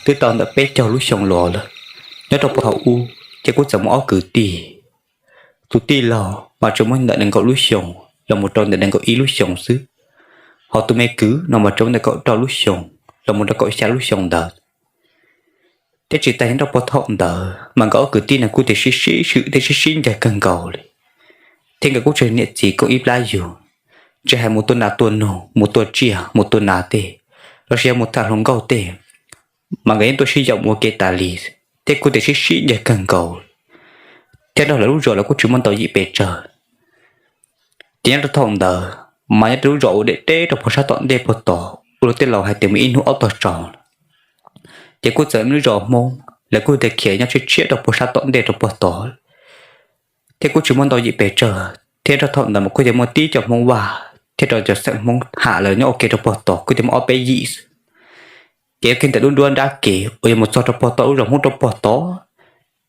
twb tau ntawm peb caug lub xyoo los lawm. Nyob rau puag thaum ub ces kuj txawm muaj ob kwv tij, tus tij laug mas tsuas muaj ntawm nees nkaum lub xyoos los mus rau ntawm nees nkaum ib lub xyoos xwb, hos tus me kwv no mas tsuas muaj ntawm kaum rau lub xyoos los mus rau kaum xya lub xyoos ntawd. Thiab tsis tas nyob rau puag thaum ntawd mas nkawd ob kwv tij no kuj tias sib sib swm thiab sib sib ncaws kawg nkaus li, thiab nkawd kuj tsis niam txiv koom ib plab yug, tsis hais mus tua nas tua noog, mus tua tsiaj, mus tua nas tej, los sis yog mus tham hluas nkauj tej, mas nkawd yeej tuaj sib yaum mus ua ke tas li, thiab kuj tias sib sib ncaws kawg nkaus, thiab nrog lawv lub zos los kuj tsis muaj ntau yim pes tsawg. Ces nyob rau thaum ntawd mas nyob rau lub zos uas deb deb rau puag sab tom ntej puag tod uas luag tej laus hais tias mus ib hnub ob tog tsaus, ces kuj txawm lub zos Hmoob lawv kuj tias khiav nyob tshiab tshiab rau puag sab tom ntej rau puag tod, thiab kuj tsis muaj ntau yim pes tsawg, thiab rau thaum ntawd mas kuj tias muaj tib cov Hmoob Vaj thiab rau cov xeem Hmoob Ham lawv nyob ua ke rau puag tod kuj tias muaj ob peb yim xwb. Ces ua ke ntawm lub nruab nrab kev uas yuav mus txog rau puag tom lub zos Hmoob rau puag tod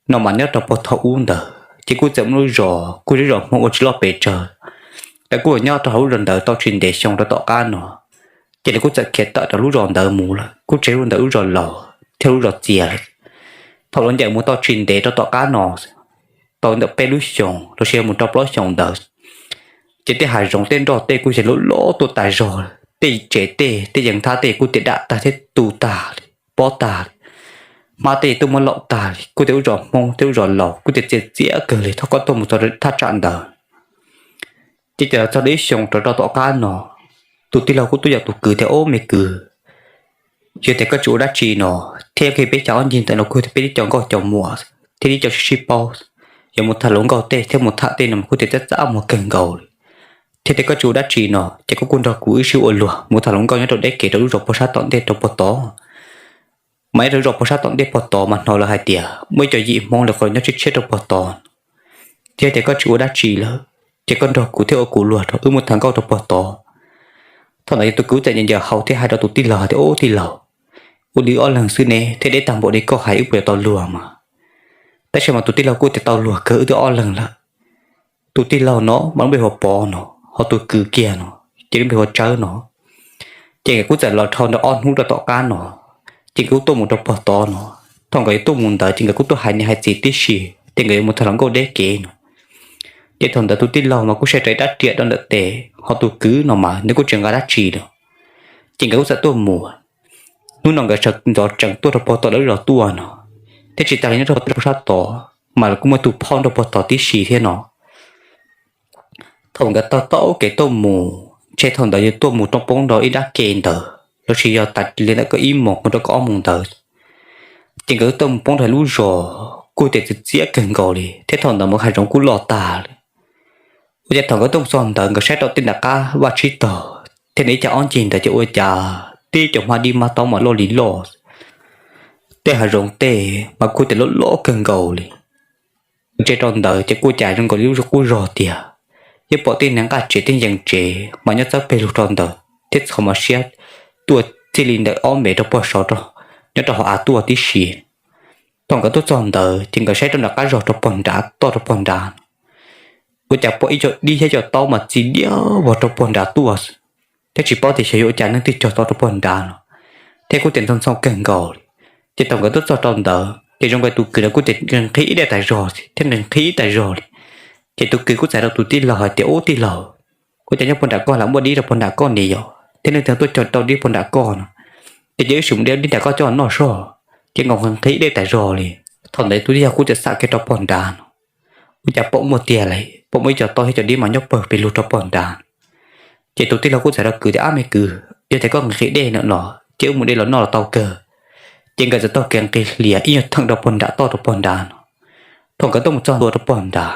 no mas nyob rau puag thaum ub ntawd ces kuj txawm muaj lub zos kuj yog zos Hmoob ua tsis loj pes tsawg, lawv kuj nyob rau hauv lub zos ntawd tau tsis ntev xyoo rau tom qab no, ces lawv kuj txawm khiav tawm rau lub zos ntawd mus lawm, kuj tseg lub ntawd lub zos laus thiab lub zos txias lawm. Thaum lawv ncaim mus tau tsis ntev rau tom qab no, tau ntawm peb lub xyoos los sis mus rau plaub xyoos ntawd, ces tej hav zoov tej nroj tej kuj yog loj loj tuaj tas zog, tej tsev tej tej yees thab tej kuj tias dam tag thiab tu tag li, pob tag li, hmab tej tuaj muab laum tag li, kuj tias lub zos Hmoob thiab lub zos laus kuj tias txias txias kawg li thaum koj tuaj mus txog thaj tsam ntawd. Ces txawm los txog ib xyoos rov rau tom qab no, tus tij laug kuj tuaj yaum tus kwv tias, Ob me kwv, yog tias koj tsis ua dab tsi no, thiab peb xya ob ncig ntawm no kuj tias peb tib co nkauj cov muam thiab tib co sib sib paub, yuav mus tham hluas nkauj tej thiab mus tham tej no mas kuj tias txaj txaj muag kawg nkaus li, thiab tias koj tsis ua dab tsi no ces koj kuj nrog kuv wb sib ua luag mus tham hluas nkauj nyob rau deb kev rau lub zos puag sab tom ntej rau puag tod. Mas nyob rau lub zos puag sab tom ntej puag tod mas hnov lawv hais tias muaj ib co yim Hmoob lawv qhov los nyob tshiab tshiab rau puag tod, thiab tias koj tsis ua dab tsi lawm ces koj nrog kuv thiab ua kuv luag rau wb mus tham nkauj rau puag tod. Thaum ntawd yog tus kwv txawm ncaws ncaws hau thiab hais rau tus tij laug hais tias, Ub tij laug, ua li ob leeg xwb ne thiab deb tag npaum li koj hais wb puas yuav tau luag mas? Tab sis mas tus tij laug kuj tias tau luag kawg, wb twb ob leeg lawm. Tus tij laug no mas lub npe hu ua Pov no, ho tus kwv kiag no ces lub npe hu ua Tsawb no. Ces nkawd kuj txawm los dhau ntawm ob hnub rau tom qab no, ces nkawd kuj tuaj mus rau puag tod no. Thaum nkawd yuav tuaj mus ntawd ces nkawd kuj tuaj hais niam hais txiv tib si, ces nkawd yuav mus tham hluas nkauj deb kev no. Ces thaum ntawd tus tij laug mas kuj saib raws ib rab riam rau ntawm tes, ho tus kwv no mas nws kuj tsis nqa dab tsi li. Ces nkawd kuj txawm tuaj mus. Hnub no nkawd sawv ntxov tsees tuaj rau puag tom lawv lub zos tuaj no, thiab tsis tas li nyob rau puag sab tod mas kuj muaj tus phauj nrog puag tod tib si thiab no. Thaum nkawd taug taug kev tuaj mus, ntshe thaum ntawd yog tuaj mus rooj poob rau ib nrab ke ntawd los sis yog tas li ntawm kaum ib moos mus rau kaum ob moos ntawd, ces nkawd tuaj mus poob rau lub zos kuj tias txias txias kawg nkaus li thiab thaum ntawd mas hav zoov kuj loj tag li. Ua cas thaum nkawd tuaj mus txog ntawd nkawd saib rau tej nram qab vaj tsib taug thiab nws ib cag ob ncig ntawd ces ua cas tib cov hmab dib hmab taub mas loj li loj, tej hav zoov tej mas kuj tias loj loj kawg nkaus li. Ntsia rau ntawd ces kuj cas zoo nkaus li lub qub zog tiag, yeej pom tej neeg nqaj tsev tej yees tsev mas nyob txawb pes lug rau ntawd thiab txhos mas siab tuaj txij li ntawm ob mev rau puag saud nyob rau hauv av tuaj tib si. Thaum nkawd tuaj txog ntawd ces nkawd saib rau nram qab zog rau puag nrad toj rau puag nrad, ua cas pom ib co dib thiab co taub mas txi diab vog rau puag nrad tuaj xwb, thiab tsis paub tias xyov yuav ua cas neeg twg cog tau rau puag nrad no, thiab kuj tias ntxhoo ntxhoo kawg nkaus li. Ces thaum nkawd tuaj txog rau ntawd ces zoo nkaus tus kwv no kuj tias nqhis nqhis ib daim tas zog thiab nqhis nqhis ib tas zog li. Ces tus kwv kuj txais rau tus tij laug hais tias, Ub tij laug, ua cas nyob puag nram koj lam muaj dib rau puag nram koj ne yom, thiab leej twg tuaj cog tau dib puag nram koj no? Ces cia wb sim mus de dib nram koj coj noj soj. Ces nkaus nqhis nqhis ib daim tas zog li. Thaum ntawd tus tij laug kuj txawm xam kiag rau puag nrad no, ua cas pom muaj tiag li, pom muaj ib co taub thiab cov dib mas nyob pawg pes lug rau puag nrad. Ces tus tij laug kuj txais rau kwv tias, Ab me kwv, yog tias koj nqhis nqhis dej no los ces wb mus de los noj los tau kawg. Ces nkawd txawm taug kev nqhis hlias ib nyuag theem rau puag nrad toj rau puag nrad no. Thaum nkawd tuaj mus txog ntua rau puag nrad,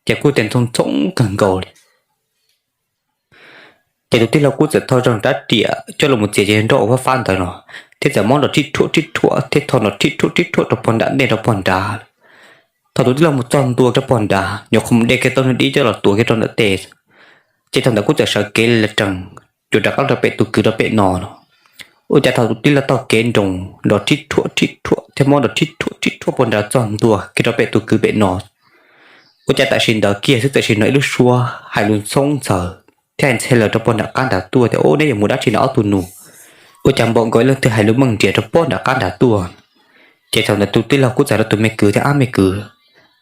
ces kuj tias ntxhoo ntxhoo kawg nkaus li. Ces tus tij laug kuj txawm thau zog rab riam coj los txiav cov nroj uas fab fab ntawd no, thiab txawm muab nrov rhib rhuam rhib rhuam thiab thau nrov rhib rhuam rhib rhuam rau puag nram ntej rau puag nrad. Thaum tus tij laug mus txog ntua rau puag nrad, nyuam qhuav mus de kiag tau niag dib coj los tuav kiag rau ntawm tes, ces thaum ntawd kuj txawm sawv kev li rees, tsuas rov qab rau pem tus kwv rau pem no no. Ua cas thaum tus tij laug taug kev nroos nrov rhib rhuam rhib rhuam thiab muab nrov rhib rhuam rhib rhuam puag nrad txog ntua kiag rau pem tus kwv pem no, ua cas tam sim ntawd kiag xwb txawm sim hnov ib lub suab hais lus ntxhoob ntxhawv thiab hais ntxhe lawm rau puag nram qab nrad tuaj tias, Ub, neb yuav mus dab tsi na ob tug nus? Ua cas npaum nkaus leej twg hais lus meej nrias rau pob nram qab nram tuaj. Ces thaum ntawd tus tij laug kuj txawm rau tus me kwv tias, Ab me kwv,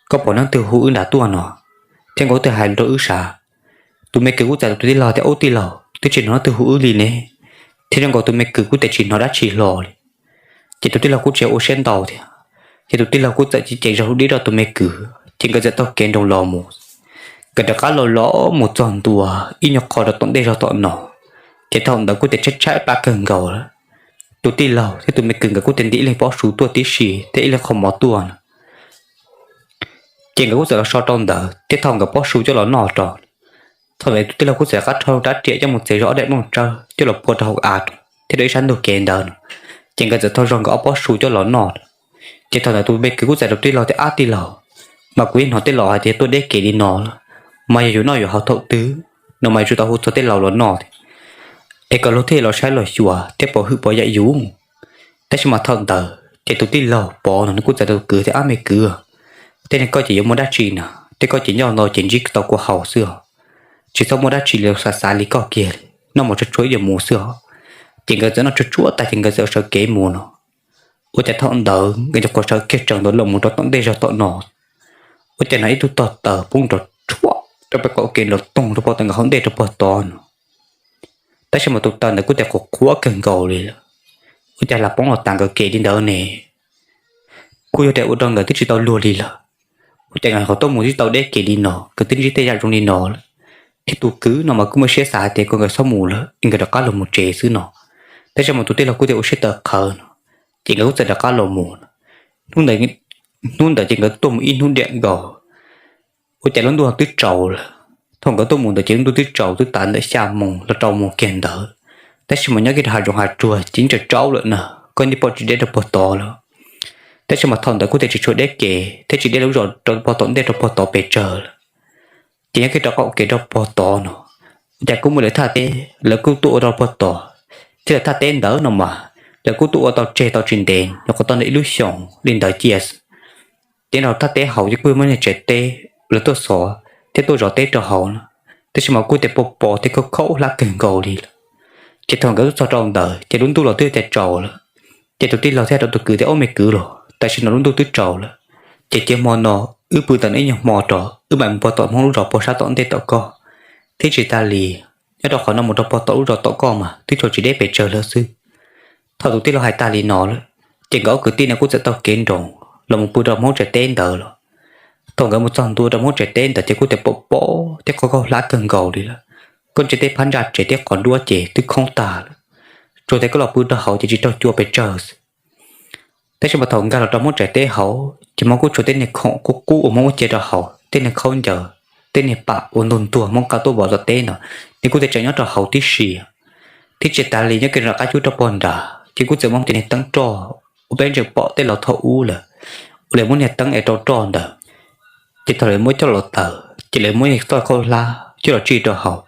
koj pom leej twg hu wb nram tuaj no, thiab nkaus twg hais lus rau wb sav? Tus me kwv kuj txawm rau tus tij laug tias, Ub tij laug, twb tsis hnov leej twg hu wb li ne. Thiab zoo nkaus tus me kwv kuj tias tsis hnov dab tsi hlo li. Ces tus tij laug kuj tsis ua siab ntau thiab, ces tus tij laug kuj txawm ceev ceev zog lub dib rau tus me kwv, ces nkawd txawm taug kev nroos los mus. Nkawd rov qab los los mus txog ntua ib nyuag qho rau tom ntej zog tom no, ces thaum ntawd kuj tias tshaib tshaib plab kawg nkaus lawm. Tus tij laug thiab tus me kwv nkawd kuj tias ntim ib leeg pob su tuaj tib si thiab ib leeg qhov mov tuaj no. Ces nkawd kuj txawm los so rau ntawd thiab thau nkawd pob su coj los noj rau. Thaum ntawd tus tij laug kuj txawm rov qab rho rab riam coj mus txiav zog ob daim nplooj tsawb coj los pua rau hauv av thiab rau ib sab ntug kev ntawd no. Ces nkawd txawm thau zog nkawd ob pob su coj los noj. Ces thaum ntawd tus me kwv kuj txawm rau tij laug tias, Ab tij laug, mas kuv yeej hnov tej laus hais tias tuaj deb kev li no lawm, mas yog yuav noj yuav haus thaum twg no mas yuav tsum tau hu txog tej laus los noj thiab, es kom luag thiaj los saib los xyuas thiab pov hwm pov yam yus. Tab sis mas thaum ntawd ces tus tij laug Pov no nws kuj txawm rau tus kwv tias, Ab me kwv, tej neeg koj ces yuav muaj dab tsi na, tej koj ces nyob ntawd ces ntsib tau kua haus xwb os. Tsis txhob muaj dab tsi li, xav xav li koj kiag li, noj mov tsuag tsuag ib yam mus xwb os. Ces nkawd txawm noj tsuag tsuag tag ces nkawd txawm sawv kev mus no. Ua cas thaum ntawd nkawd nyuam qhuav sawv kiag tsees ntawd los mus rau tom ntej zog tom no, ua cas hnov ib tug tog taws poob nrov rhuaj rau pem qaum kev nrov toog rau pog tawm nkawd hauv ntej rau pog tod no. Tab sis mas tus taws ntawd kuj tias qhuav qhuav kawg nkaus li lawm. Ua cas lam poob los tas nkawd kev li ntawd ne? Kuj yog tias ua rau nkawd twb tsis tau luag li lawm. Ua cas nkawd qhov tuaj mus twb tau deb kev li no, nkawd twb ntsib tej yam zoo li no lawm, thiab tus kwv no mas kuj muaj siab xav hais tias kom nkawd txhob mus lawm es nkawd rov qab los mus tsev xwb no. Tab sis mas tus tij laug kuj tias ua siab tawv qhawv no, ces nkawd kuj txawm rov qab los mus. Hnub ntawd, hnub ntawd ces nkawd tuaj mus ib hnub diam nkaus, ua cas lub ntuj twb tsaus lawm. Thaum nkawd tuaj mus ntawd ces lub ntuj twb tsaus twb tav ntawm xya moos los rau moos kiag ntawd. Tab sis mas nyob kiag rau hav zoov hav tsuag ces yeej tsaus tsaub lawm na, koj yeej pom tsis deb rau pog tod lawm. Tab sis mas thaum ntawd kuj tias tsis tshua deb kev thiab tsis deb lub zos rau pog tom ntej rau pog tod pes tsawg lawm. Ces nyob kiag rau qaum kev rau pog tod no, ua cas kuj muaj lawv thaj teb, lawv kuj tuaj ua rau pog tod, thiab lawv thaj teb ntawd no mas lawv kuj tuaj ua tau tseg tau tsis ntev, nyuam qhuav tau ntawm ib lub xyoos li ntawd cia xwb. Ces nyob rau thaj teb hauv ces kuj muaj niag tsev teb lawv tuaj xov thiab tuaj zov teb rau hauv no, tab sis mas kuj tias pos pos thiab khaub khaub hlab kawg nkaus li lawm. Ces thaum nkawd tuaj txog rau ntawd ces lub ntuj los twb tias tsaus lawm. Ces tus tij laug thiaj rau tus kwv tias, Ob me kwv los, tam sim no lub ntuj twb tsaus lawm, ces cia hmo no wb pw tau ib nyuag hmo rau wb mam mus pog tom Hmoob lub zos pog sab tom ntej tom koj, thiab tsis tas li, nyob rau qhov no mus rau pog tom lub zos tom koj mas twb tsuas tsis deb pes tsawg lawm xwb. Thaum tus tij laug hais tas li no lawm, ces nkawd ob kwv tij no kuj txawm taug kev nroos los mus pw rau Hmoob tsev teb ntawd los. Thaum nkawd mus txog ntua rau Hmoob tsev teb ntawd ces kuj tias pos pos thiab khaub khaub hlab kawg nkaus li lawm. Koj ntsia tej phab ntsa tsev thiab qhov nruab ces twb khoob tag lawm, tsuas tias koj los pw rau hauv ces tsis raug cua pes tsawg xwb. Tab sis mas thaum nkag los rau Hmoob tsev teb hauv ces Hmoob kuj tshuav tej niag khoom qub qub uas Hmoob muab cia rau hauv, tej niag khaub ncaws, tej niag pam uas ntuag ntuag Hmoob nqa tuaj vov tom teb no, nws kuj tias tseem nyob rau hauv tib si. Thiab tsis tas li nyob kiag rau qab cub rau pog nrad ces kuj txawm muaj cov niag teeb roj uas peb tseem pom tej laus thaum ub lawm, uas lawv muab niag teeb es rau roj ntawd. Ces thaum lawv muab coj los taws ces lawv muab niag txoj khaub hlab coj los tsij rau hauv,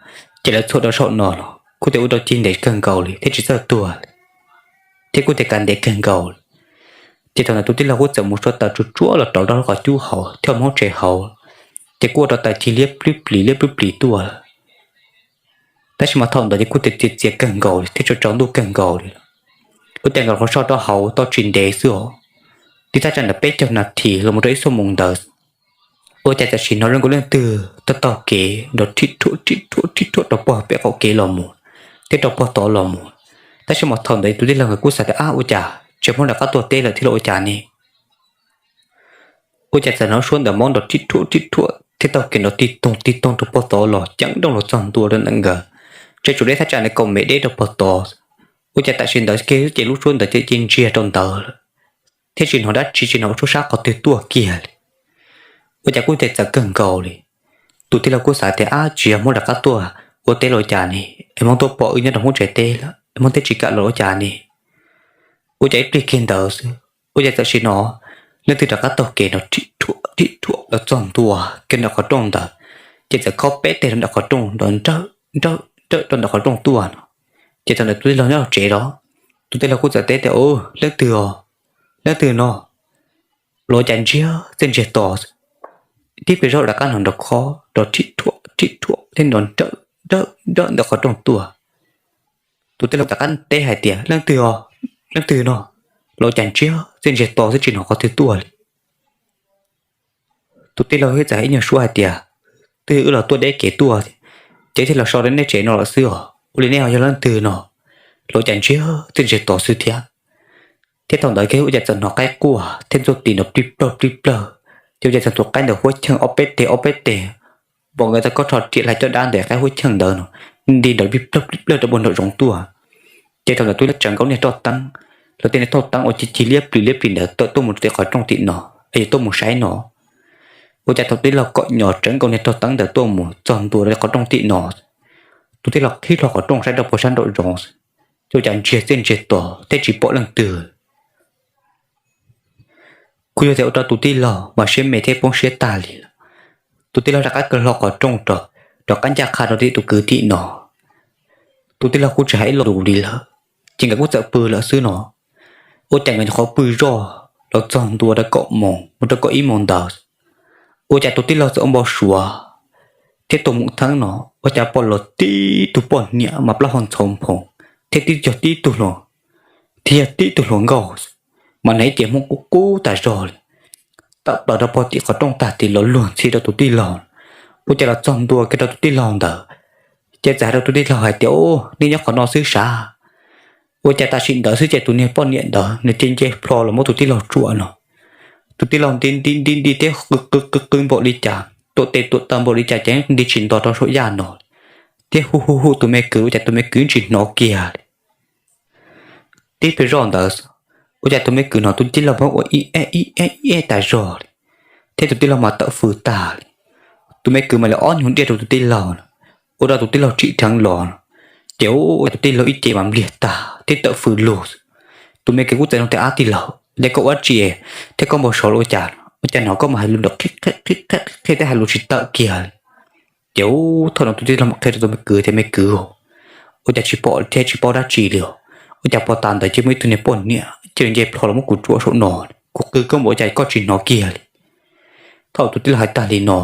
ces lawv txhuam rau saum no los kuj tias ua rau cig ntev kawg nkaus li thiab tsis txawj tuag li, thiab kuj tias kav ntev kawg nkaus li. Ces thaum ntawd tus tij laug kuj txawm mus suav taws tsuag tsuag los rau rau lub qhov cub hauv thiab Hmoob tsev hauv, ces kuj ua rau taws cig liab plwb plis liab plwb plis tuaj lawm. Tab sis mas thaum ntawd ces kuj tias txias txias kawg nkaus li thiab tsaus tsaus ntuj kawg nkaus li lawm. Ua cas nkawd qhov so rau hauv tau tsis ntev xwb os, tib thaj tsam ntawm peb caug nas this los mus rau ib xuab moos ntawd, ua cas tam sim no zoo nkaus leej twg taug taug kev nrov rhib rhuaj rhib rhuaj rhib rhuaj rau pog pem qaum kev los mus thiab rau pog tod los mus. Tab sis mas thaum ntawd tus tij laug nkawd kuj xav tias, Ab, ua cas tsis muaj nram qab tuaj teb lawm thiab los ua cas ne? Ua cas txawm hnov suab ntawm Hmoob nrov rhib rhuaj rhib rhuaj thiab taug kev nrov tig toog tig toog rau pog tod los ceev nrooj los txog ntua rau ntawm nkawd, tseem tshuav deb thaj tsam ntawm kaum mev deb rau pog tod. Ua cas tam sim ntawd kiag ces lub suab ntawd ces ntsiag rau ntawd lawm, thiab tsis hnov dab tsi, tsis hnov suab sab qhov twg tuaj kiag li. Ua cas kuj tias txawv kawg nkaus li. Tus tij laug kuj xav tias, Ab, tsis yog Hmoob rov qab tuaj ua teb los ua cas ne? Es Hmoob tuaj pom wb nyob rau Hmoob tsev teb lawm es Hmoob thiaj tsis kam los ua cas ne? Ua cas ib pliag kiag ntawd xwb, ua cas tam sim no leej twg rov qab taug kev nrov rhib rhuaj rhib rhuaj los txog ntua kiag nram qhov rooj ntawd, ces txawm khob peb teg rau nram qhov rooj nrov nrawj nrawj nrawj rau nram qhov rooj tuaj no. Ces thaum ntawd tus tij laug nyob hauv tsev los, tus tij laug kuj txawm teb tias, Leej twg os? Leej twg no? Los ua cas ntsiag txij ntsiag to, tib pliag zog rov qab hnov nrov khob nrov rhib rhuaj rhib rhuaj thiab nrov nrawj nrawj nrawj ntawm qhov rooj tuaj. Tus tij laug rov qab teb hais tias, Leej twg os? Leej twg no? Los cas ntsiag txiaj ntsiag to xwb tsis hnov qhov twg tuaj li. Tus tij laug thiaj txawm hais ib nyuag suab hais tias, Twb wb los tuaj deb kev tuaj, ces thiaj los so rau nej tsev no lawm xwb os. Ua li nej ho yog leej twg no? Los cas ntsiag txiaj ntsiag to xwb thiab. Thiab thaum ntawd kiag ua cas txawm hnov qaib quaj thiab ntxuaj tis nrov plig plawg plig plawg, ces ua cas txawm tus qaib ntawd huab cheej ob peb teg ob peb teg, npaum nkaus tau koj rho riam hlais caj dab ntawm qaib huab cheej ntawd no, nti nrov plig plawg plig plawg rau puag nram zoov tuaj. Ces thaum ntawd tus tij laug tsawv nkaus niag roj teeb, los tej niag roj teeb uas cig cig liab plis liab plis ntawd tawm tuaj mus rau tim qhov rooj tim no, es yuav tuaj mus saib no. Ua cas thaum tij laug kom nyom tsawv nkaus niag roj teeb ntawd tuaj mus txog ntua rau qhov rooj tim no, tus tij laug qhib hlo qhov rooj saib rau puag sab nraum zoov, ces ua cas ntsiag txiaj ntsiag to thiab tsis pom leej twg. Kuj yog tias ua rau tus tij laug mas siab me thiab poob siab tag li lawm. Tus tij laug rov qab kaw hlo qhov rooj rov, rov qab ncaj qha rau tim tus kwv tim no. Tus tij laug kuj tsis hais ib lo lus li lawm, ces nkawd kuj txawm pw lawm xwb no. Ua cas nkawd nyuam qhuav pw zoj los txog ntua rau kaum moos mus rau kaum ib moos ntawd, ua cas tus tij laug txawm ua npau suav thiab tus mus theeb no, ua cas pom los tib tug poj niam mas plaub hau ntxhov nphoo, thiab tib yog tib tug hluas, thiab yog tib tug hluas nkauj, mas hnav ib cev hmoob qub qub tas zog li, tawm plaws rau puag tim qhov rooj tag tis los luag ntxhi rau tus tij laug. Ua cas los txog ntua kiag rau tus tij laug ntawd, ces txawm hais rau tus tij laug hais tias, Ub, nej nyob qhov no xwb sav? Ua cas tam sim ntawd xwb ces tus niag poj niam ntawd nws cia nce plho los muab tus tij laug tsuam no. Tus tij laug nti nti nti nti thiab qw qw qw qw npaum li cas, tuam tes tuam taw npaum li cas ces nti tsis nto rau saum yaj no, thiab hu hu hu tus me kwv ua cas tus me kwv tsis hnov kiag li. Tib pliag zoj ntawd, ua cas tus me kwv hnov tus tij laug pheej ua ib eb ib eb ib eb tas zog li, thiab tus tij laug mas tawm fws tag li. Tus me kwv mas li ob nyuag diaj rau tus tij laug no, ua rau tus tij laug tsim dheev los no, ces ua tus tij laug ib ce mas npliag tag thiab tawm fws lug. Tus me kwv kuj txawm nug tias, Ab tij laug, es koj ua dab tsi thiab koj npau suav los ua cas, ua cas hnov koj mas hais lus nrov qhi qhi qhi qhi thiab hais lus tsis tawm kiag li? Ces ub, thaum no tus tij laug mam qhia rau tus me kwv tias, Me kwv, ua cas tsis pom thiab tsis paub dab tsi li os? Ua cas puag ta ntawd ces muaj ib tug niag poj niam cia li nce plho los muab kuv tsuam saum no, kuv qw koj npaum cas koj tsis hnov kiag li? Thaum tus tij laug hais tag li no,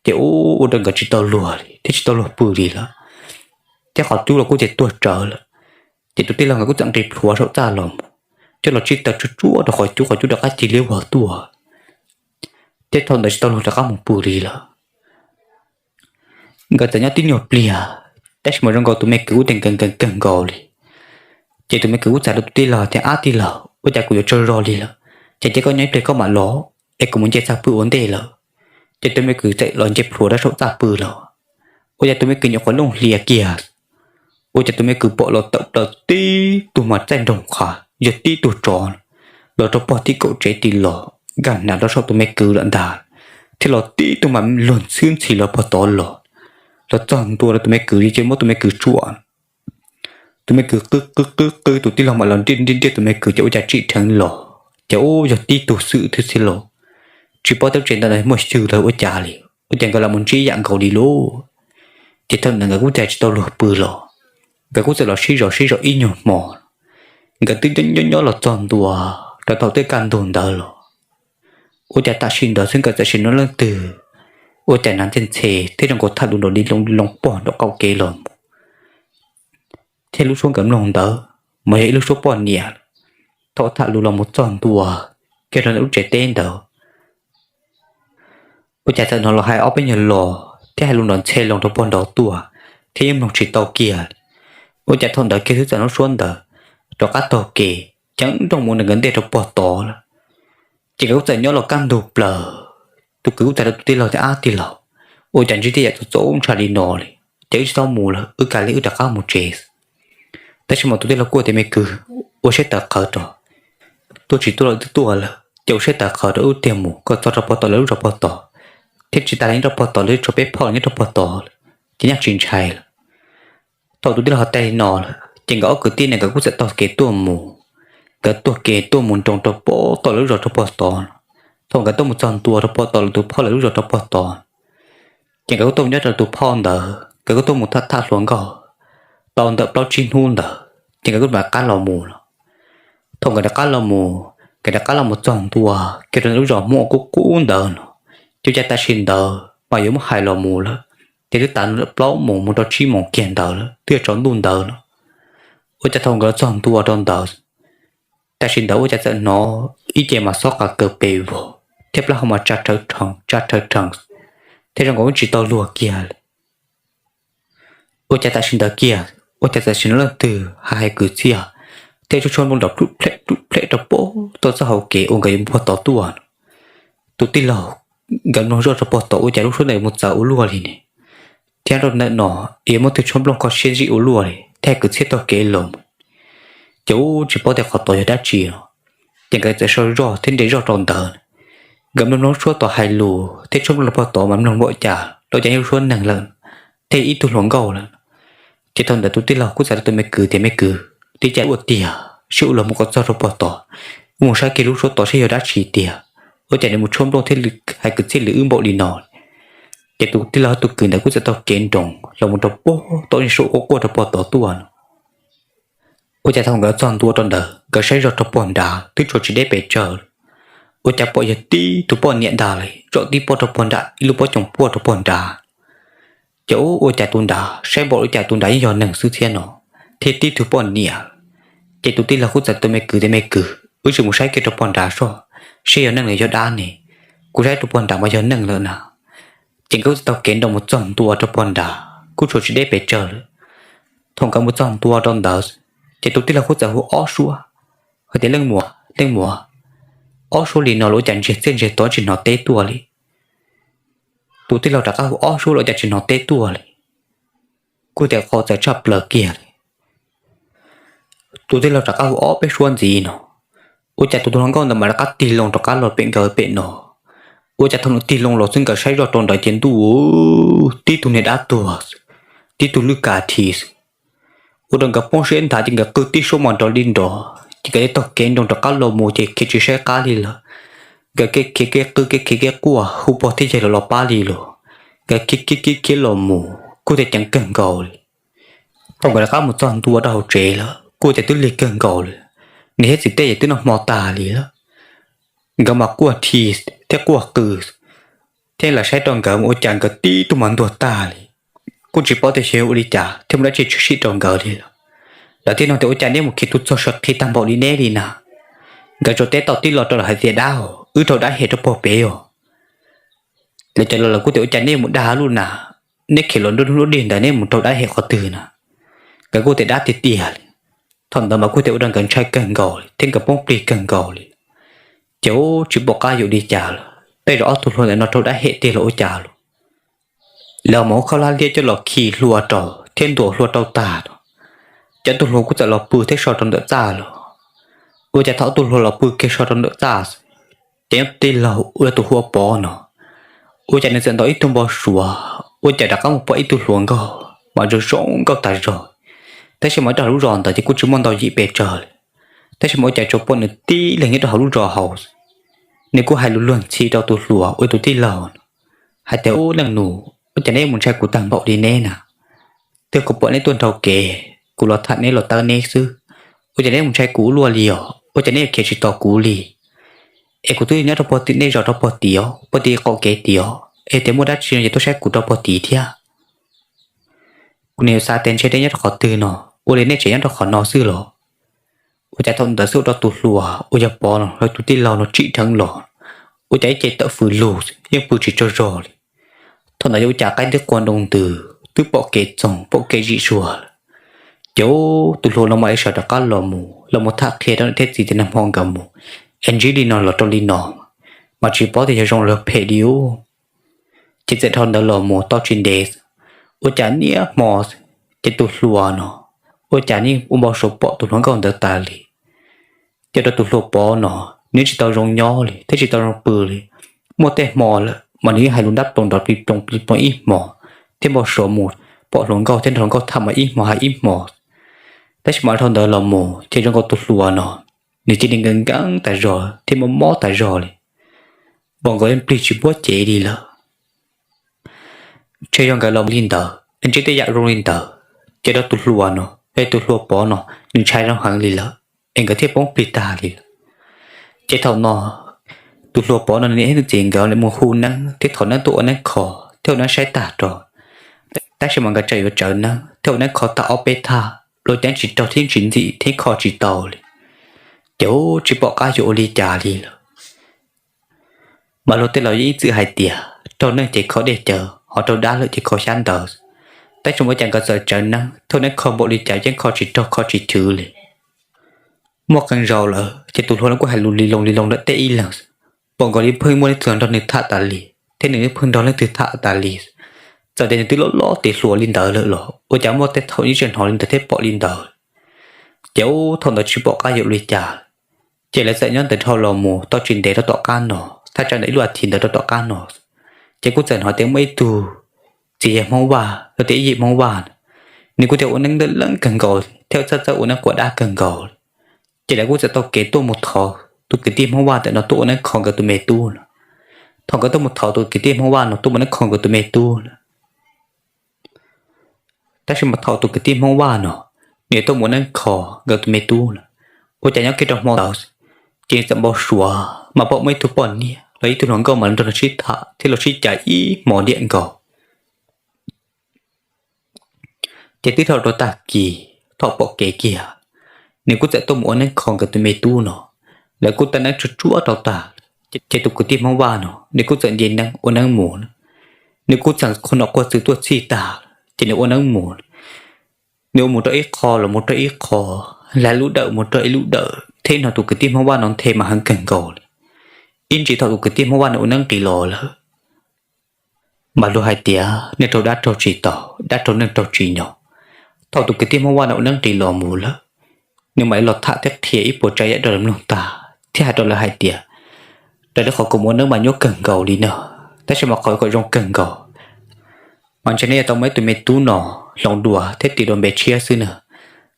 ces ub, ua rau nkawd tsis tau luag li thiab tsis tau luag pw li lawm, thiab qhov cub los kuj ces tuag tsawv lawm. Ces tus tij laug nkawd kuj txawm nqis plhuav saum txaj los mus, coj los tsij taws tsuag tsuag rau qhov cub, qhov cub rov qab cig liab vog tuaj, thiab thaum ntawd tsis tau luag rov qab mus pw li lawm. Nkawd txawm nyob tib nyuag pliag, tab sis mas zoo nkaus tus me kwv kuj tias nkees nkees kawg nkaus li. Ces tus me kwv kuj txawm hais rau tus tij laug tias, Ab tij laug, ua cas kuv yuav tsaug zog li lawm, ces cia koj nyob ib pliag koj mam los, es kuv mus nce txaj pw ua ntej lawm. Ces tus me kwv txawm los nce plhuav rau saum txaj pw lawm. Ua cas tus me kwv nyuam qhuav looj hlias kiag, ua cas tus me kwv pom los tawm plaws tib tug mas txaij nroog qha, yog tib tug tsov los rau puag tim kaum tsev tis los nkag hnav rau saum tus me kwv lawm ntag, thiab los tib tug mas luag ntxhi ntxhi los puag tod los, los txog ntua rau tus me kwv li ces muab tus me kwv tsuam. Tus me kwv qw qw qw qw, tus tij laug mam los nriaj nriaj nriaj tus me kwv ces ua cas tsim dheev los, ces ub, yog tib tug xwm thiab xwb los, tsis paub teb tsev ntawd muaj xyw los ua cas li, ua cas nkawd los mus ntsib yam nkaus li lauj. Ces thaum ntawd nkawd kuj cia tsis tau luag pw los, nkawd kuj txawm los sib zov sib zov ib nyuag hmo. Nkawd twb nyob nyob los txog ntua rau thaum twb kaj ntug ntawd los, ua cas tam sim ntawd xwb nkawd txawm sim nov leej twg ua cas nas ntxhe ntxhe thiab zoo nkaus tham lus nrov li loo li loo puag nram qaum kev los mus, thiab lub suab nkawd mloog ntawd mas yog ib lub suab poj niam thaum tham lus los mus txog ntua kiag rau ntawm lub tsev teb ntawd. Ua cas txawm hnov los hais ob peb nyuag los thiab hais lus nrov ntxhe loo rau puag nraud tuaj, thiab yeej mloog tsis tau kiag li. Ua cas thaum ntawd kiag xwb txawm hnov suab ntawd rov qab taug kev ceev nrooj mus rau nkawd ntej rau puag tod lawm. Ces nkawd kuj txawm nyob los kaj ntug plaws, tus kwv kuj txawm hais rau tus tij laug tias, Ab tij laug, ua cas ntsib tej yam txaus ntshai li no li, ces wb tsis txhob mus lawm, wb kav liam wb rov qab mus tsev. Tab sis mas tus tij laug kuj tias, Me kwv, ua siab tawv qhawv rau, tuaj tsis tuaj los twb tuaj lawm ces ua siab tawv qhawv rau, wb tiag mus kom txog rau puag tom lawv lub zos puag tod, thiab tsis tas li nyob rau puag tod lawv tshuav peb phauj los nyob rau puag tod lawm, ces nyaj tsis ntshai lawm. Thaum tus tij laug hais tag li no lawm ces nkawd ob kwv tij ne nkawd kuj txawm taug kev tuaj mus. Nkawd taug kev tuaj mus nroos rau puag tom lawv lub zos rau puag tod no. Thaum nkawd tuaj mus txog ntua rau puag tom lawv tus phauj lawv lub zos rau puag tod, ces nkawd kuj tuaj mus nyob rau tus phauj ntawd, nkawd kuj tuaj mus tham tham hluas nkauj tau ntawm plaub tsib hnub ntawd ces nkawd kuj mam rov qab los mus lawm. Thaum nkawd rov qab los mus, nkawd rov qab los mus txog ntua kiag rau lub zos Hmoob qub qub ntawd no, ces ua cas tam sim ntawd mas yuav muab hais los mus lawm, ces twb tav ntawm plaub moos mus rau tsib moos kiag ntawd lawm, twb yuav tsaus ntuj ntawd no. Ua cas thaum nkawd los txog ntua rau ntawd, tam sim ntawd ua cas txawm hnov ib ce mas xob qa kaws pes vog thiab plaub hau mas tsa rhawv rhees tsa rhawv rhees, thiab zoo nkaus tsis tau luag kiag li. Ua cas tam sim ntawd kiag ua cas txawm sim hnov leej twg hais hais kwv txhiaj thiab tshuab tshuab nplooj nrov plub phem plub phem rau puag tom txoj hauv kev uas nkawd yuav mus puag tod tuaj no. Tus tij laug nkawd mloog zoj rau puag tod ua cas lub suab ntawd yuav mus txawv ua luaj li ne, thiab rau ntawm no yuav muaj twg tshuab nplooj kho siab zim ua luaj li thiab hais kwv txhiaj taug kev los. Ces ub tsis paub tias qhov tod yog dab tsi no, ces nkawd txawm sau zog thiab nres zog rau ntawd. Nkawd mloog mloog lub suab tod hais lus thiab tshuab nplooj rau puag tod mas mloog npaum cas los cas yog lub suab neeg lawm thiab ib tug hluas nkauj lawm. Ces thaum ntawd tus tij laug kuj txais rau tus me kwv tias, me kwv, li cas ua tiag sib ua luag mus kom txog rau puag tod, wb mus saib kiag lub suab tod saib yog dab tsi tiag, ua cas nws mus tshuab nplooj thiab hais kwv txhiaj li wb npaum li no. Ces tus tij laug tus kwv ntawd kuj txawm taug kev nroos los mus rau puag tom niag suab quaj quaj rau puag tod tuaj no. Ua cas thaum nkawd txog ntua rau ntawd nkawd saib zog rau puag nrad twb tshuav tsis deb pes tsawg, ua cas pom yog tib tug poj niam ntag li tsom tib pob rau puag nram ib lub pob coom puaj rau puag nrad. Ces ub ua cas tus nrad saib npaum li cas tus nrad yeej yog neeg xwb thiab no, thiab tib tug poj niam. Ces tus tij laug kuj txais tus me kwv tias, me kwv, wb tsis mus saib kiag rau puag nrad soj, saib yog neeg los yog dab ne, kuv saib rau puag nrad mas yog neeg lawm na. Ces nkawd kuj txawm taug kev nroos mus txog ntua rau puag nrad kuj tshuav tsis deb pes tsawg lawm. Thaum nkawd mus txog ntua rau ntawd, ces tus tij laug kuj txawm hu ob suab hais tias, leej muam, leej muam, ob suab li no los ua cas ntsiag txiaj ntsiag to tsis hnov teb tuaj li. Tus tij laug rov qab hu ob suab los ua cas tsis hnov teb tuaj li. Kuj tias qhov txawv tshaj plaws kiag li. Tus tij laug rov qab hu ob peb suab ntxiv no, ua cas tus hluas nkauj ntawd mas rov qab tig loo rov qab los pem nkawd pem no. Ua cas thaum nws tig loo los xwb nkawd saib zoj rau ntawd ces ntuj, tib tug niag dab tuag, tib tug lwj kav thi xwb. Ua rau nkawd poob siab nthav ces nkawd qw tib suab mas nrov li nrov ces nkawd thiaj taug kev nroos rov qab los mus ces khiav tsis saib qab li lawm. Nkawd kev khiav kev qw kev khiav kev quaj hu pog thiab yawg los los pab li lawm. Nkawd khiav khiav khiav khiav los mus kuj tias ceev kawg nkaus li. Thaum nkawd rov qab mus txog ntua rau hauv tsev lawm kuj tias twb lig kawg nkaus li, niam thiab txiv tej ces twb noj hmo tag li lawm. Nkawd mas quaj thi thiab quaj qw, thiab lawv saib rau nkawd mas ua cas nkawd tib tug mas ntuag tag li. Kuj tsis paub tias xyov ua li cas thiaj muaj dab tsi tshwm sim rau nkawd li lawm. Lawv thiaj nug tias ua cas neb mus khiav tuaj txog sawv qhi tag npaum li neb li na. Nkawd tsuas teb tau tib lo rau lawv hais tias dab, wb raug dab hem rau puag pem os. Lawv cov laus lawv kuj tias ua cas neb mus dag luj na, neb khiav los nruab hnub nruab dig ntawd neb mus raug dab hem qhov twg na. Nkawd kuj tias dab tiag tiag li. Thaum ntawd mas kuj tias ua rau nkawd ntshai kawg nkaus li thiab nkawd poob plig kawg nkaus li. Ces ub tsis pom qab yuav li cas lawm, tej zaum ob tug hluas ntawm no raug dab hem tiag los ua cas los. Lawv mas ua khaub hlab liab coj los khi hlua rau thiab ntuas hlua rau tag rau. Ces ob tug hluas kuj txawm los pw thiab so rau ntawm txaj los. Ua cas thaum ob tug hluas los pw kiag so rau ntawm txaj, ces nyob tij laug ua tus hu ua Pov no, ua cas nws txawm ntaus ib tug npau suav, ua cas rov qab mus pom ib tug hluas nkauj mas zoo zoo nkauj tas zog. Tab sis mas nyob rau hauv lub zos ntawd ces kuj tsis muaj ntau yim pes tsawg li, tab sis mas ua cas tsuas pom nws tib leeg nyob rau hauv lub zos hauv. Nws kuj hais lus luag ntxhi rau tus hluas ua tus tij laug no hais tias, ub leej nus, ua cas neb mus ntshai kuv tag npaum li neb na? Twb kuv pom neb tuaj nrau kev, kuv los tham neb los tawb neb xwb, ua cas neb mus ntshai kuv ua luaj li os? Ua cas neb yuav khiav tsis tos kuv li? Es kuv twb nyob rau puag tim nej zos rau puag tid os, puag tim qaum kev tid os, es tias muaj dab tsi no ces tuaj saib kuv rau puag tid thiab. Kuv niaj yuav xav tias ntshe neb nyob rau qhov twg no, ua li neb tseem nyob rau qhov no xwb los? Ua cas thaum ntawd xwb ua rau tus hluas uas yog Pov no los tus tij laug no tsim dheev los, ua cas ib ce tawm fws lug yeej pw tsis tsaug zog li. Thaum ntawd yog ua cas qaib twb qua nroo ntws twb pom kev txoog pom kev zim zuag lawm. Ces tus hluas no mas sawv rov qab los mus los mus tham qhia rau niam thiab txiv tias nag hmo nkawd mus es ntsib li no los rau li no, mas tsis paub tias yog zoo los phem li ub. Ces txawm dhau ntawd los mus tau tsis ntev, ua cas niaj hmo ces tus hluas no ua cas yeej ua npau suav pom tus hluas nkauj ntawd tas li. Ces rau tus hluas Pov no, nws tsis tau zoo nyob li thiab tsis tau zoo pw li. Muaj tej hmo lawm mas nws yeej hais lus ntab ploos nrov plig ploos plig ploos ib hmos, thiab npau suav mus pom hluas nkauj thiab nrog hluas nkauj tham mas ib hmos hais ib hmos. Tab sis mas dhau ntawd los mus ces zoo nkaus tus hluas no, nws cia li nkees nkees tas zog thiab mob mob tas zog li, npaum nkaus yeej plig tsis npuab cev li lawm. Ntshe yog nkawd los li ntawd es ntsib tej yam zoo li ntawd, ces rau tus hluas no, es tus hluas Pov no nws ntshai zoo heev li lawm, es nkawd thiaj poob plig tag li lawm. Ces thaum no tus hluas Pov no nws niam thiab nws txiv nkawd mus hu neeb thiab thov neeb tuaj ua neeb kho thiab ua neeb saib tag rau. Tab sis mas nkawd tseem yuav tsawv neeb thiab ua neeb kho tag ob peb thaj, luag ceeb tsis raug thiab tsis ntxim thiab kho tsis tau li. Ces ub tsis pom qab yuav ua li cas li lawm. Mas luag tej laus yeej ib txwm hais tias raug neeg ces kho dej cawv, ho raug dab lawm ces kho xyab ntawv. Tab sis ua cas nkawd txawm tsawv neeb, thauj neeb kho npaum li cas yeej kho tsis raug kho tsis chwv li. Muaj qee zaus lawm ces tus hluas no kuj hais lus li loo li loo lawm tej ib leeg, pom nkaus li pheej muaj leej twg nrog nws tham tas li, thiab nws pheej nrog leej twg tham tas li. Txawm tias nws twb loj loj tes hluas li ntawd lawm los ua cas muaj tej thaum yeej tseem hnov li ntawd thiab pom li ntawd. Ces ub thaum ntawd tsis pom qab yuav ua li cas, ces lawv txawm nyob ntawd dhau los mus tau tsis ntev rau tom qab no, thaj tsam ntawm ib lub as thiv ntawd rau tom qab no, ces kuj txawm hnov tias muaj ib tug txiv yawg Hmoob Vaj los tias ib yim Hmoob Vaj na, nws kuj tias ua neeb ntawj leeb kawg nkaus thiab txawj txawj ua neeb quas dab kawg nkaus. Ces lawv kuj txawm tau kev tuaj mus thov tus kwv tij Hmoob Vaj ntawm no tuaj ua neeb kho nkawd tus me tub no. Thaum nkawd tuaj mus thov tus kwv tij Hmoob Vaj no tuaj ua neeb kho nkawd tus me tub no, tab sis mas thaum tus kwv tij Hmoob Vaj no nws tuaj mus ua neeb kho nkawd tus me tub no, ua cas nyob kiag rau hmo ntawd ces txawm npau suav mas pom muaj ib tug poj niam los ib tug hluas nkauj mas nrog nws sib tham thiab los sib cav ib hmos diam nkaus. Ces twb dhau rau tag kis thaum pom kev kiag, nws kuj txawm tuaj mus ua neeb kho nkawd tus me tub no. Lawv kuj tau neeb tsuag tsuag rau tag, ces tus kwv tij Hmoob Vaj no nws kuj txawm nce neeb ua neeb mus. Nws kuj txawm qhuas nom qhuas txwv tuaj txhij tag, ces nws ua neeb mus. Nws ua mus rau ib qho los mus rau ib qho, hlais lub dawm mus rau ib lub dawm thiab hnov tus kwv tij Hmoob Vaj no nthe mas heev kawg nkaus li. Ib ntsis thaum tus kwv tij Hmoob Vaj no ua neeb nqis los lawm, mas luag hais tias neeg raug dab raug tsis tau, dab raug neeg raug tsis nyo. Thaum tus kwv tij Hmoob Vaj no ua neeb nqis los mus lawm, nws mam li los tham thiab qhia ib puas tsav yam rau lawv mloog tag thiab hais rau lawv hais tias, raws li qhov kuv mus ua neeb mas nyuaj kawg nkaus li no, tab sis mas qhov kom zoo kawg nkaus mas ntshe nej yuav tau muab ib tug me tub no hloov dua thiab tis dua npe tshiab xwb na,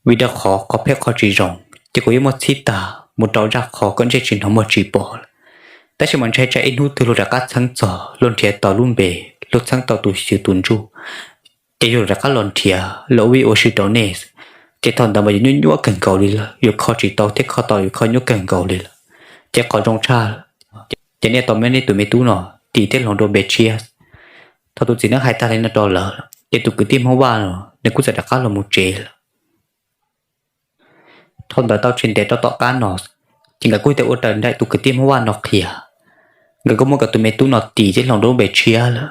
vim rau qhov qhov phem qhov tsis zoo ces kuv yeej muab txhib tag mus rau zaj qhov kom ntsej tsis hnov muag tsis pom lawm. Tab sis mas ntshe tsam ib hnub twg luag rov qab txheeb txog luag nrhiav tau lub npe, luag txheeb tau tus xyw tus ntsuj, ces yog luag rov qab los nrhiav los ua vij ua sw rau nej, ces thaum ntawd mas yuav nyuaj nyuaj kawg nkaus li lawm, yuav kho tsis tau thiab kho tau yuav kho nyuaj kawg nkaus li lawm. Ces qhov zoo tshaj, ces nej tau muab nej tus me tub no tis thiab hloov dua npe tshiab. Thaum tus txiv neeb hais tag li no rau lawv, ces tus kwv tij Hmoob Vaj no nws kuj txawm rov qab los mus tsev lawm. Thaum ntawd tau tsis ntev rau tom qab no, ces nkawd kuj tias ua raws nraim tus kwv tij Hmoob Vaj no qhia, nkawd kuj muab nkawd tus me tub no tis thiab hloov dua lub npe tshiab lawm.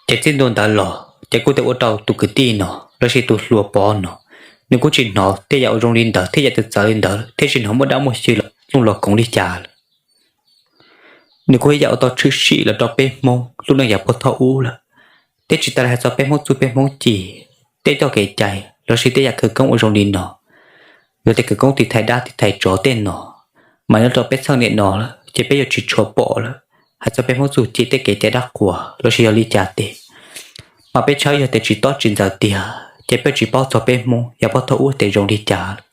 Ces txij ntua ntawd los ces kuj tias ua rau tus kwv tij no lossis tus hluas Pov no, nws kuj tsis hnov tej yam ua zoo li ntawd thiab yam txawv txawv li ntawd thiab tsis hnov muaj dab muaj xyw los koom li cas lawm. Nws kuj ib yam ua tau tshwm sim los rau peb Hmoob lub neej yav puag thaum ub lawm, thiab tsis tas li hais txog peb Hmoob txuj peb Hmoob ci, tej txoj kev cai lossis tej yam khawv koob ua zoo li no, yog tej khawv koob tiv thaiv dab tiv thaiv tsov tej no, mas nyob rau peb txheej niam no lawm ces peb yuav tsis tshua pom lawm. Hais txog peb Hmoob txuj ci tej kev cai dab qhuas lossis yog li cas tes, mas peb tshawb yog tias tsis tob tsis ntxaws tiag ces peb tsis paub txog peb Hmoob yav puag thaum ub tes zoo li cas lawm.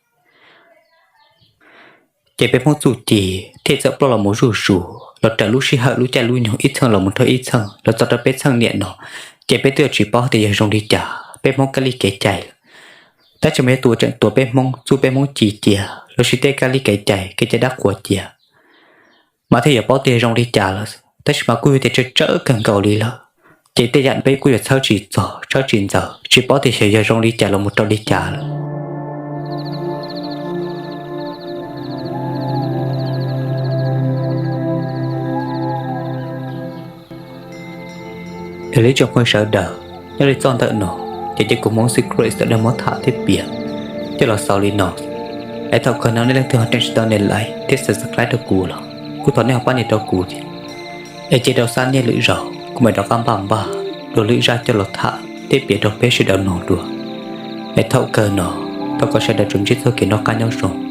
Ces peb Hmoob txuj ci thiaj txawm ploj los mus zuj zus los raws lub sij hawm lub caij lub nyoog ib txheej los mus rau ib txheej los txog rau peb txheej niam no, ces peb twb yuav tsis paub tias yog zoo li cas peb Hmoob kab li kev cai lawm. Tab sis mas yog tus uas tseem tuav peb Hmoob txuj peb Hmoob ci cia lossis tej kab li kev cai kev cai dab qhuas cia, mas thiaj yuav paub tias yog zoo li cas lawm. Tab sis mas kuj yog tias tsawg tsawg kawg nkaus li lawm, ces tej yam peb kuj yuav txhawb tsis txog txhawb tsis ntxaws tsis paub tias xyov yog zoo li cas los mus rau li cas lawm. Es li tsoom phooj ywg sawv daws, nyob li txoj ntawm no, ces cia kuv Hmoob Secrets tawm dag muab tham thiab piav coj los xaus li no. Es thaum kawg no nej leej twg ho tseem tsis tau nias like thiab subscribe rau kuv los kuj thov nej ho pab nias rau kuv thiab. Es cia rau sab niaj lwm zaus kuv mam rov qab npaj npaj dua lwm zaj coj los tham thiab piav rau peb sawv daws mloog dua. Es thaum kawg no, thov kom sawv daws tsuas ntsib txoj kev noj qab nyob zoo.